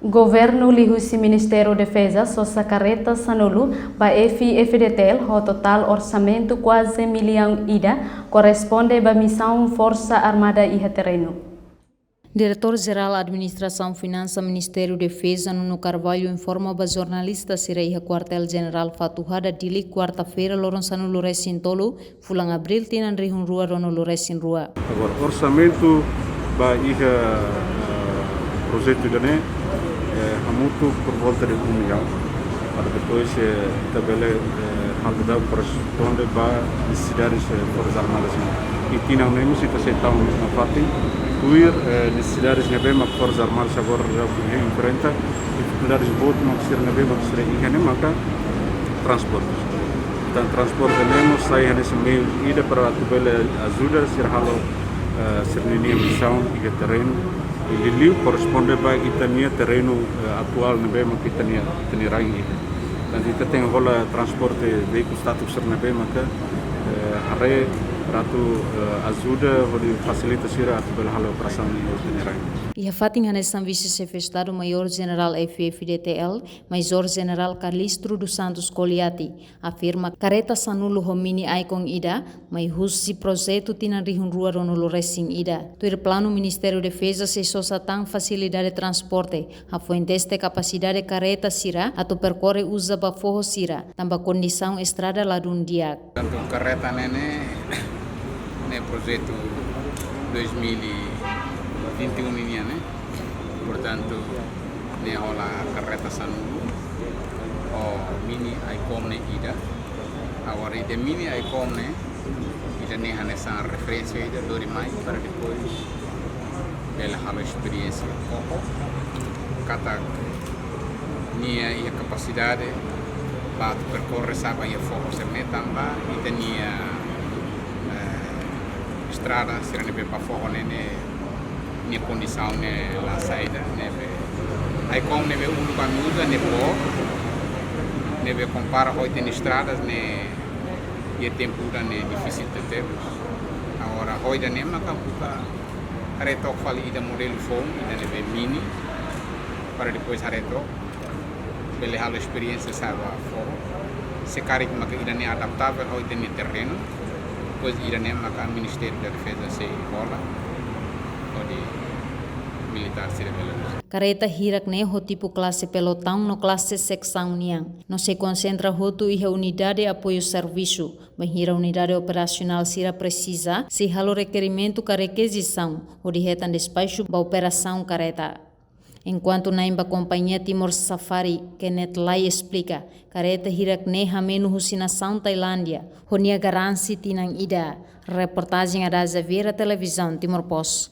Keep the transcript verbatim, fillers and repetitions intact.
Governu liuhusi Ministériu Defeza sosa karreta sanulu ba F-FDTL ho totál orsamentu kuaze millaun ida, korresponde ba misaun Forsa Armada iha terrenu. Diretór Jerál Administrasaun Finansa Ministériu Defeza, Nuno Carvalho, informa ba jornalista sira iha Kuartél Jenerál Fatuhada, Dili, kuarta-feira, loron sanulu-resin-tolu, fulan Abríl, tinan rihun rua ruanulu-resin-rua. Agora, orsamentu ba iha, eh, projetu ida-ne'e, eh, hamutuk por volta de um milhão. Para depois, eh, ita bele, eh, halo daudaun korresponde ba nesesidades, eh, Forsa Armada nian. I tinan ne'e mós ita sei tau nafatin, tuir, eh, nesesidades ne'ebé mak Forsa Armada agora daudaun enfrenta, difikuldades boot mak sira ne'ebé mak sira iha ne'e maka transporte. Entaun transporte ne'e mós sai hanesan meiu ida para atu bele ajuda sira halo, eh, sira-nia misaun iha terrenu. I liuliu korresponde ba ita-nia terrenu, eh, atuál ne'ebé mak ita-nia, ita-nia rain iha. Entaun ita tenke hola transporte veíkulu statik sira ne'ebé maka, eh, haree para atu, eh, ajuda hodi fasilita sira atu bele halo operasaun iha ita-nia rain. Iha fatin hanesan, Vise-Xefe Estadu Maiór Jenerál F-FDTL, Major Jenerál Calixto dos Santos Coliati, afirma karreta sanulu ho mini Icon ida mai husi projetu tinan rihun rua ruanulu-resin-ida. Tuir planu, Ministériu Defeza sei sosa tan fasilidade transporte, hafoin teste kapasidade karreta sira atu perkorre uza ba foho sira, tanba kondisaun estrada ladún di'ak. Tantu karreta ne'e ne'e, ne'e projetu dois mil e vinte e um nian, ne'e. Portantu, ne'e hola karreta sanulu ho mini Icon ne'e ida. Agora, ida mini Icon ne'e, ida-ne'e hanesan referénsia ida, lori mai para depois bele halo esperiénsia foho katak nia iha kapasidade ba atu perkorre sá ba iha foho sira-ne'e tanba ita-nia, eh, estrada sira ne'ebé ba foho ne'e, ne'e nia kondisaun ne'e la saida, ne'ebé Icon ne'ebé uluk ami uza ne'e boot, ne'ebé kompara ho ita-nia estradas ne'e iha tempu ida ne'e difisil tebes. Agora, ho ida-ne'e maka buka haree took fali ida modelu foun, ida ne'ebé mini, para depois haree took bele halo esperiénsia sá ba foho. Se karik maka ida-ne'e adaptavel ho ita-nia terrenu, depois ida-ne'e maka Ministériu da Defeza sei hola hodi militár sira bele uza. Karreta hirak ne'e ho tipu klase pelotaun no klase seksaun nian, no sei konsentra hotu iha unidade apoiu servisu. Bainhira unidade operasionál sira presiza, sei halo rekerimentu ka rekizisaun hodi hetan despaxu ba operasaun karreta. Enkuantu na'in ba kompañia Timor Safari, Kenneth Lai, esplika, karreta hirak ne'e hamenu husi nasaun Tailándia, ho nia garansi tinan ida. Reportajen Adaza Vieira, Televizaun Timor Post.